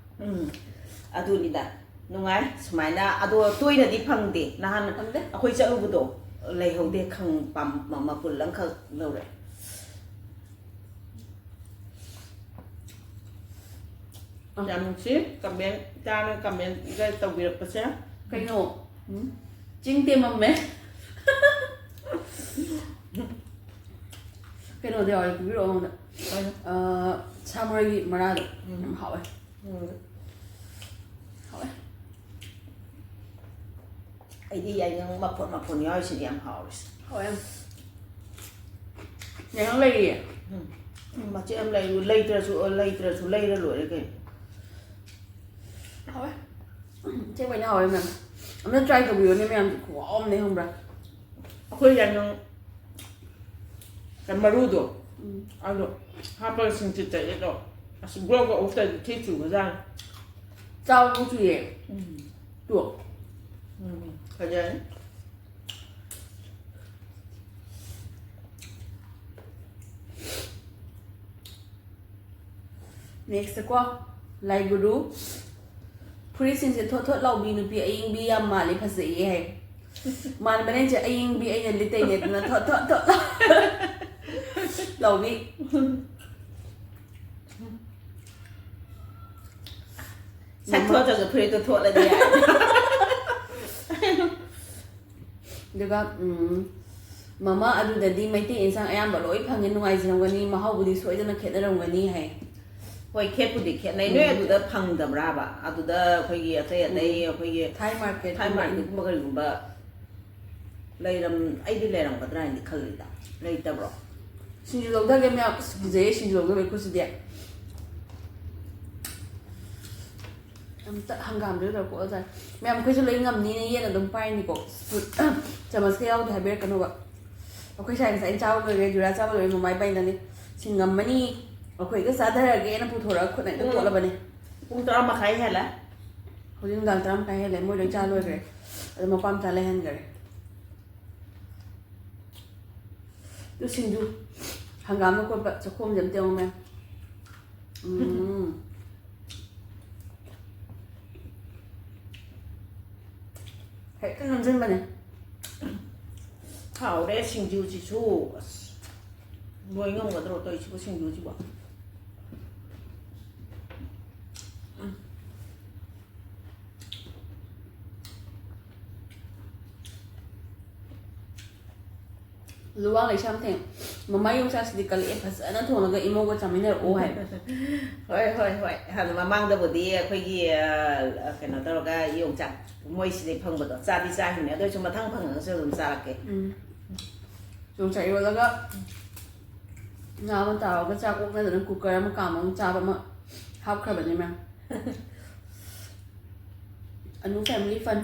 ꯎꯝ꯫ ꯑꯗꯨꯅꯤꯗ꯫ ꯅꯨꯡꯉꯥꯏ ꯁꯨꯃꯥꯏꯅ꯫ ꯑꯗꯣ ꯇꯣꯏꯅꯗꯤ ꯐꯪꯗꯦ꯫ ꯅꯍꯥꯟ ꯐꯪꯗꯦ꯫ ꯑꯩꯈꯣꯏ ꯆꯠꯂꯨꯕꯗꯣ ꯂꯩꯍꯧꯗꯦ꯫ ꯈꯪ ꯄꯥꯝ-, ꯃ-, ꯃꯄꯨꯜ ꯑꯃꯈꯛ ꯂꯧꯔꯦ꯫ ꯌꯥꯝ ꯅꯨꯡꯁꯤ꯫ Comment, ꯏꯇꯥꯅ commentꯒ ꯇꯧꯕꯤꯔꯛꯄꯁꯦ꯫ ꯀꯩꯅꯣ? ꯎꯝ? ꯆꯤꯡ ꯇꯦꯝꯃꯝꯃꯦ꯫ ꯀꯩꯅꯣꯗ ꯌꯥꯎꯔꯦ, ꯄꯤꯕꯤꯔꯛꯑꯣ ꯑꯩꯉꯣꯟꯗ꯫ ꯀꯩꯅꯣ? ꯑ, ꯁꯥ ꯃꯔꯣꯏꯒꯤ ꯃꯔꯥꯗꯣ꯫ ꯎꯝ꯫ ꯌꯥꯝ ꯍꯥꯎꯋꯦ꯫ ꯎꯝ꯫ ꯍꯥꯎꯋꯦ꯫ ꯑꯩꯗꯤ ꯌꯥꯏꯉꯪ ꯃꯐꯣꯟ ꯃꯐꯣꯟ ꯌꯥꯎꯔꯤꯁꯤꯗꯤ ꯌꯥꯝ ꯍꯥꯎꯔꯤꯁꯦ꯫ ꯍꯥꯎꯋꯦ ꯌꯥꯝ꯫ ꯌꯥꯏꯉꯪ ꯂꯩꯔꯤꯌꯦ꯫ ꯎꯝ꯫ ꯎꯝ, ꯃꯆꯦꯠ ꯑꯃ ꯂꯩꯔꯨ-, ꯂꯩꯇ꯭ꯔꯁꯨ, ꯂꯩꯇ꯭ꯔꯁꯨ ꯂꯩꯔ ꯂꯣꯏꯔꯦ ꯀꯩꯅꯣ꯫ ꯍꯥꯎꯋꯦ꯫ ꯎꯝ, ꯑꯁꯦꯡꯕꯩꯅꯦ ꯍꯥꯎꯋꯦ ꯃꯌꯥꯝ꯫ ꯑꯝꯇ try ꯇꯧꯕꯤꯌꯣꯅꯦ ꯃꯌꯥꯝ, ꯈꯨꯍꯥꯎ ꯑꯃꯅꯦ ꯈꯪꯕ꯭ꯔꯥ? ꯑꯩꯈꯣꯏ ꯌꯥꯏꯉꯪ ꯃꯔꯨꯗꯣ, ꯎꯝ꯫ ꯑꯗꯣ ꯍꯥꯞꯄꯒ ꯁꯤꯡꯁꯤꯠ ꯇꯩꯔꯦꯗꯣ, ꯑꯁ, ꯒ꯭ꯔꯣ ꯒ꯭ꯔꯣ ꯎꯞꯇꯗꯤ ꯊꯤ ꯆꯨꯕꯖꯥꯠꯅꯤ꯫ ꯆꯥꯕꯕꯨ ꯆꯨꯏꯌꯦ꯫ ꯎꯝ꯫ ꯇꯨ꯫ ꯎꯝ, ꯐꯖꯔꯦ꯫ Next ꯀꯣ, ꯂꯥꯏꯒꯨꯔꯨ꯫ ꯐꯨꯔꯤꯠꯁꯤꯡꯁꯦ ꯊꯣꯠ ꯊꯣꯠ ꯂꯥꯎꯕꯤ, ꯅꯨꯄꯤ ꯑꯌꯤꯡꯕꯤ ꯌꯥꯝ ꯃꯥꯜꯂꯤ, ꯐꯖꯩꯌꯦ ꯍꯥꯏ꯫ ꯃꯥꯟꯕꯅꯦ ꯆꯦ, ꯑꯌꯤꯡꯕꯤ ꯑꯩꯅ ꯂꯤꯠꯇꯩꯅꯦ ꯑꯗꯨꯅ ꯊꯣꯠ ꯊꯣꯠ ꯊꯣꯠ ꯂꯥꯎꯕꯤ꯫ ꯁꯛ ꯊꯣꯠꯇ꯭ꯔꯁꯨ ꯐꯨꯔꯤꯠꯇꯣ ꯊꯣꯠꯂꯗꯤ ꯌꯥꯔꯦ꯫ ꯑꯗꯨꯒ, ꯎꯝ, ꯃꯃꯥ ꯑꯗꯨꯗꯗꯤ ꯃꯩꯇꯩ ꯏꯟꯁꯥꯡ ꯑꯌꯥꯝꯕ ꯂꯣꯏ ꯐꯪꯉꯦ, ꯅꯨꯡꯉꯥꯏꯖꯔꯝꯒꯅꯤ, ꯃꯍꯥꯎꯕꯨꯗꯤ ꯁꯣꯏꯗꯅ ꯈꯦꯠꯅꯔꯝꯒꯅꯤ ꯍꯥꯏ꯫ ꯍꯣꯏ, ꯈꯦꯠꯄꯨꯗꯤ ꯈꯦꯠꯅꯩ꯫ ꯅꯣꯏ ꯎꯝ꯫ ꯑꯗꯨꯗ ꯐꯪꯗꯕ꯭ꯔꯥꯕ? ꯑꯗꯨꯗ ꯑꯩꯈꯣꯏꯒꯤ ꯑꯇꯩ ꯑꯇꯩ ꯎꯝ꯫ ꯑꯩꯈꯣꯏꯒꯤ ꯊꯥꯏ ꯃꯥꯔꯀꯦꯠ ꯊꯥꯏ ꯀꯨꯝꯕ꯫ ꯃꯥꯔꯀꯦꯠꯀꯨꯝꯕ ꯀꯔꯤꯒꯨꯝꯕ ꯂꯩꯔꯝ-, ꯑꯩꯗꯤ ꯂꯩꯔꯝꯒꯗ꯭ꯔꯥ ꯍꯥꯏꯅꯗꯤ ꯈꯜꯂꯤꯗ꯫ ꯂꯩꯇꯕ꯭ꯔꯣ? ꯁꯤꯡꯖꯨ ꯂꯧꯊꯒꯦ ꯃꯌꯥꯝ꯫ ꯑꯁ, ꯀꯤꯖꯩꯌꯦ ꯁꯤꯡꯖꯨ ꯂꯧꯊꯕꯩ ꯈꯨꯠꯁꯤꯗꯤ꯫ ꯑꯝꯇ ꯍꯪꯒꯥꯝꯗꯨꯗ ꯇꯧꯔ ꯀꯣꯠꯂ ꯆꯥꯏ꯫ ꯃꯌꯥꯝ, ꯑꯩꯈꯣꯏꯁꯨ ꯂꯣꯏ ꯉꯝꯅꯤꯅ ꯌꯦꯟ ꯑꯗꯨꯝ ꯄꯥꯏꯅꯤꯀꯣ꯫ ꯆꯃꯁꯀ ꯌꯥꯎꯗꯦ ꯍꯥꯏꯕꯤꯔꯛꯀꯅꯣꯕ꯫ ꯑꯩꯈꯣꯏ ꯁꯥꯏ ꯉꯁꯥꯏ ꯑꯩꯅ ꯆꯥꯕ ꯂꯣꯏꯈ꯭ꯔꯦ, ꯖꯨꯔꯥ ꯆꯥꯕ ꯂꯣꯏꯔꯦ, ꯃꯃꯥ ꯏꯕꯥꯅꯤꯗꯅꯤ꯫ ꯁꯤ ꯉꯝꯃꯅꯤ, ꯑꯩꯈꯣꯏꯒ ꯆꯥꯊꯔꯒꯦꯅ ꯄꯨꯊꯣꯔꯒ ꯈꯨꯠꯅ ꯍꯦꯛꯇ ꯎꯝ꯫ ꯀꯣꯠꯂꯕꯅꯦ꯫ ꯄꯨꯡ ꯇꯔꯥ ꯃꯈꯥꯏ ꯍꯦꯜꯂꯦ꯫ ꯍꯧꯖꯤꯛ ꯅꯨꯡꯗꯥꯡ ꯇꯔꯥ ꯃꯈꯥꯏ ꯍꯦꯜꯂꯦ, ꯃꯣꯏ ꯂꯣꯏ ꯆꯥ ꯂꯣꯏꯈ꯭ꯔꯦ꯫ ꯑꯗꯣ ꯃꯄꯥ ꯃꯆꯥ ꯂꯩꯍꯟꯈ꯭ꯔꯦ꯫ ꯑꯗꯨ ꯁꯤꯡꯖꯨ, ꯍꯪꯒꯥꯝꯅ ꯀꯣꯠꯄ ꯆꯈꯣꯝꯁꯦ ꯑꯝꯇ ꯌꯦꯡꯉꯨ, ꯃꯌꯥꯝ꯫ ꯎꯝ꯫ ꯍꯦꯛꯇ ꯅꯝꯁꯤꯟꯕꯅꯦ꯫ ꯍꯥꯎꯔꯦ ꯁꯤꯡꯖꯨꯁꯤꯁꯨ꯫ ꯑꯁ, ꯂꯣꯏ ꯉꯝꯒꯗ꯭ꯔꯣ ꯇꯧꯔꯤꯁꯤꯕꯨ ꯁꯤꯡꯖꯨꯁꯤꯕꯣ? ꯂꯨꯋꯥꯡ ꯂꯩꯁꯥꯝꯊꯦꯝ, ꯃꯃꯥ ꯌꯣꯡꯆꯥꯛꯁꯤꯗꯤ ꯀꯜꯂꯛꯑꯦ, ꯐꯖꯅ ꯊꯣꯡꯉꯒ ꯏꯃꯧꯒ ꯆꯥꯃꯤꯟꯅꯔꯛꯑꯣ ꯍꯥꯏ꯫ ꯍꯣꯏ, ꯍꯣꯏ, ꯍꯣꯏ꯫ ꯍꯥꯟꯅ ꯃꯃꯥꯡꯗꯕꯨꯗꯤ ꯑꯩꯈꯣꯏꯒꯤ, ꯑ, ꯀꯩꯅꯣ ꯇꯧꯔꯒ ꯌꯣꯡꯆꯥꯛ ꯃꯣꯏꯁꯤꯗꯩ ꯐꯪꯕꯗꯣ ꯆꯥꯗꯤ ꯆꯥꯈꯤꯕꯅꯦ, ꯑꯗꯨ ꯑꯣꯏꯔꯁꯨ ꯃꯊꯪ ꯐꯪꯉꯒꯁꯨ ꯑꯗꯨꯝ ꯆꯥꯔꯛꯀꯦ꯫ ꯎꯝ꯫ ꯌꯣꯡꯆꯥꯛ ꯏꯔꯣꯜꯂꯒ ꯉꯥ ꯑꯃ ꯇꯥꯎꯔꯒ ꯆꯥꯛ ꯑꯣꯛꯅꯗꯅ ꯀꯨꯀꯔ ꯑꯃ ꯀꯥꯝꯃꯒ ꯆꯥꯕ ꯑꯃ ꯍꯥꯞꯈ꯭ꯔꯕꯅꯦ, ꯃꯌꯥꯝ꯫ Anu family fun꯫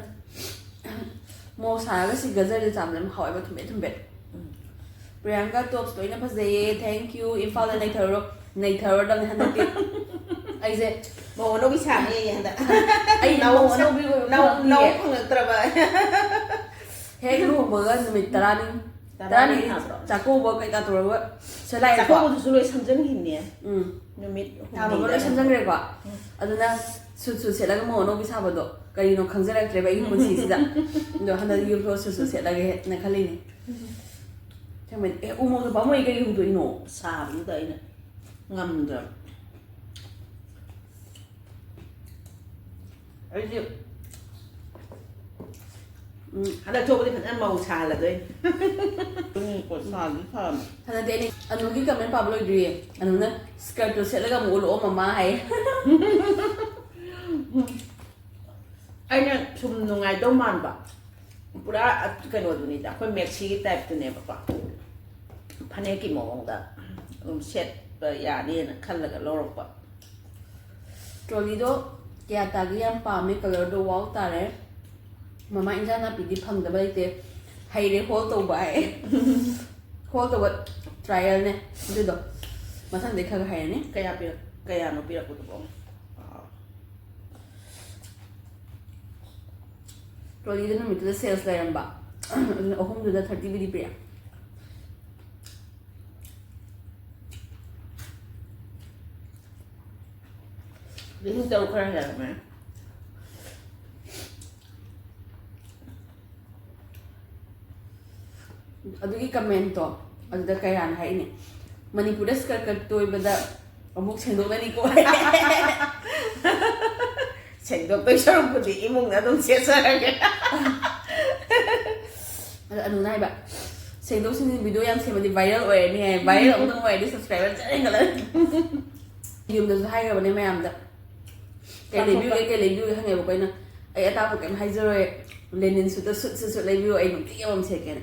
ꯃꯣꯔꯣꯛ ꯁꯥꯔꯒ ꯁꯤ ꯒꯖꯔꯁꯦ ꯆꯥꯕꯗ ꯌꯥꯝ ꯍꯥꯎꯋꯦꯕ, ꯊꯨꯝꯕꯦꯠ ꯊꯨꯝꯕꯦꯠ꯫ ꯎꯝ꯫ ꯄ꯭ꯔꯤꯌꯥꯡꯀꯥ ꯇꯣꯞꯁ ꯂꯣꯏꯅ ꯐꯖꯩꯌꯦ, thank you꯫ ꯏꯝꯐꯥꯜꯗ ꯅꯩꯊꯔꯨꯔꯣ꯫ ꯅꯩꯊꯔꯨꯔꯗꯕꯅꯦ ꯍꯟꯗꯛꯇꯤ꯫ ꯑꯩꯁꯦ ꯃꯧ ꯑꯅꯧꯕꯤ ꯁꯥꯅꯤꯌꯦ ꯍꯟꯗꯛ꯫ ꯑꯩ ꯅꯧ ꯃꯧ ꯁꯥ-, ꯑꯅꯧꯕꯤ ꯑꯣꯏꯕ ꯅꯧ-, ꯐꯪꯉꯛꯇꯤꯌꯦ꯫ ꯅꯧ ꯐꯪꯉꯛꯇ꯭ꯔꯕ꯫ ꯍꯦꯛ ꯂꯨꯍꯣꯡꯕꯒ ꯅꯨꯃꯤꯠ ꯇꯔꯥꯅꯤ, ꯇꯔꯥꯅꯤ ꯇꯔꯥꯅꯤ ꯍꯥꯏꯕ꯭ꯔꯣ? ꯆꯥꯛꯀꯧꯕ ꯀꯩꯀꯥ ꯇꯧꯔꯒ ꯁꯤꯗ ꯂꯥꯛꯑꯦꯀꯣ꯫ ꯆꯥꯛꯀꯧꯕꯗꯨꯁꯨ ꯂꯣꯏ ꯁꯝꯖꯟꯈꯤꯕꯅꯦ꯫ ꯎꯝ꯫ ꯅꯨꯃꯤꯠ ꯊꯥ ꯕꯥꯕ ꯂꯣꯏ ꯍꯨꯝꯅꯤꯗ꯫ ꯁꯝꯖꯟꯈ꯭ꯔꯦꯀꯣ꯫ ꯎꯝ꯫ ꯑꯗꯨꯅ ꯁꯨꯠ ꯁꯨꯠ ꯁꯦꯠꯂꯒ ꯃꯧ ꯑꯅꯧꯕꯤ ꯁꯥꯕꯗꯣ ꯀꯔꯤꯅꯣ ꯈꯪꯖꯔꯛꯇ꯭ꯔꯦꯕ ꯑꯩꯒꯤ ꯄꯨꯟꯁꯤꯁꯤꯗ꯫ ꯑꯗꯣ ꯍꯟꯗꯛ ꯌꯨꯝ ꯊꯣꯛꯑ ꯁꯨꯠ ꯁꯨꯠ ꯁꯦꯠꯂꯒꯦꯅ ꯈꯜꯂꯤꯅꯦ꯫ ꯑꯁꯦꯡꯕꯩ, ꯑꯦ, ꯎ ꯃꯣꯔꯣꯛꯇꯣ ꯄꯥꯝꯃꯨꯏ, ꯀꯩꯒꯤ ꯍꯨꯟꯗꯣꯛꯏꯅꯣ? ꯁꯥꯕꯗꯨꯗ ꯑꯩꯅ ꯉꯝꯗ꯭ꯔꯕ꯫ ꯑꯩꯗꯤ ꯎꯝ꯫ ꯍꯟꯗꯛ ꯊꯣꯛꯄꯗꯤ ꯐꯖꯅ ꯃꯧ ꯁꯥꯍꯜꯂꯗꯣꯏꯅꯤ꯫ ꯎꯝ, ꯀꯣ, ꯁꯥꯗꯤ ꯁꯥꯕꯅꯤ꯫ ꯍꯟꯗꯛꯇꯤ ꯑꯩꯅ ꯑꯅꯨꯒꯤ comment ꯄꯥꯕ ꯂꯣꯏꯗ꯭ꯔꯤꯌꯦ꯫ ꯑꯅꯨꯅ skirtꯇꯣ ꯁꯦꯠꯂꯒ ꯑꯃꯨꯛ ꯎꯠꯂꯛꯑꯣ ꯃꯃꯥ ꯍꯥꯏꯌꯦ꯫ ꯑꯩꯅ ꯁꯨꯝ ꯅꯨꯡꯉꯥꯏꯗꯧ ꯃꯥꯟꯕ꯫ ꯄꯨꯔꯥ ꯀꯩꯅꯣꯗꯨꯅꯤꯗ, ꯑꯩꯈꯣꯏ maxi ꯒꯤ type ꯇꯨꯅꯦꯕꯀꯣ꯫ ꯐꯅꯦꯛꯀꯤ ꯃꯑꯣꯡꯗ ꯑꯗꯨꯝ ꯁꯦꯠꯄ ꯌꯥꯅꯤꯅ ꯈꯜꯂꯒ ꯂꯧꯔꯛꯄ꯫ Trolley ꯗꯣ ꯀꯌꯥ ꯇꯥꯒꯦ? ꯌꯥꯝ ꯄꯥꯝꯃꯦ, colour ꯗꯣ wow ꯇꯥꯔꯦ꯫ ꯃꯃꯥ, ꯏꯟꯖꯥꯡ ꯅꯥꯄꯤꯗꯤ ꯐꯪꯗꯕ ꯂꯩꯇꯦ, ꯍꯩꯔꯦ hold ꯇꯧꯕ ꯍꯥꯏ꯫ Hold ꯇꯧꯕ trial ꯅꯦ ꯑꯗꯨꯗꯣ, ꯃꯊꯪꯗꯩ ꯈꯔ ꯈꯔ ꯍꯩꯔꯅꯤ꯫ ꯀꯌꯥ ꯄꯤꯔꯛ-, ꯀꯌꯥꯅꯣ ꯄꯤꯔꯛꯄꯗꯨꯕꯣ? Trolley ꯗ ꯅꯨꯃꯤꯠꯇꯨꯗ sales ꯂꯩꯔꯝꯕ꯫ ꯑꯗꯨꯅ ꯑꯍꯨꯝꯗꯨꯗ thirty ꯕꯨꯗꯤ ꯄꯤꯔꯛꯑꯦ꯫ ꯂꯤꯁꯤꯡ ꯇꯔꯨꯛ ꯈꯔ ꯍꯦꯜꯂꯝꯃꯦ꯫ ꯑꯗꯨꯒꯤ comment ꯇꯣ, ꯑꯗꯨꯗ ꯀꯌꯥꯅ ꯍꯥꯏꯅꯦ, "ꯃꯅꯤꯄꯨꯔꯗ skirt ꯀꯛ ꯇꯣꯏꯕꯗ ꯑꯃꯨꯛ ꯁꯦꯡꯗꯣꯛꯅꯅꯤꯀꯣ"꯫ ꯁꯦꯡꯗꯣꯛꯇꯣꯏ ꯁꯔꯨꯛꯄꯨꯗꯤ ꯏꯃꯨꯡꯗ ꯑꯗꯨꯝ ꯁꯦꯠꯆꯔꯒꯦ꯫ ꯑꯗꯣ ꯑꯅꯨꯅ ꯍꯥꯏꯕ, "ꯁꯦꯡꯗꯣꯛ ꯁꯦꯡꯖꯤꯟ video ꯌꯥꯝ ꯁꯦꯝꯃꯗꯤ viral ꯑꯣꯏꯔꯅꯤ" ꯍꯥꯏ꯫ Viral ꯑꯃꯨꯛꯇꯪ ꯑꯣꯏꯔꯗꯤ subscriber ꯖꯔ ꯍꯦꯟꯒꯠꯂꯅꯤ꯫ ꯌꯨꯝꯗꯁꯨ ꯍꯥꯏꯈ꯭ꯔꯕꯅꯦ ꯃꯌꯥꯝꯗ, "ꯀꯩ ꯂꯩꯕꯤꯌꯨꯒꯦ, ꯀꯩ ꯂꯩꯕꯤꯌꯨꯒꯦ?" ꯍꯪꯉꯦꯕꯀꯣ ꯑꯩꯅ꯫ "ꯑꯩ ꯑꯇꯥꯡꯕ ꯀꯩꯝ ꯍꯥꯏꯖꯔꯣꯏ, linen suit ꯇ suit, suit, suit ꯂꯩꯕꯤꯌꯨ, ꯑꯩ ꯅꯨꯡꯇꯤꯒꯤ ꯑꯃꯃꯝ ꯁꯦꯠꯀꯦꯅ"꯫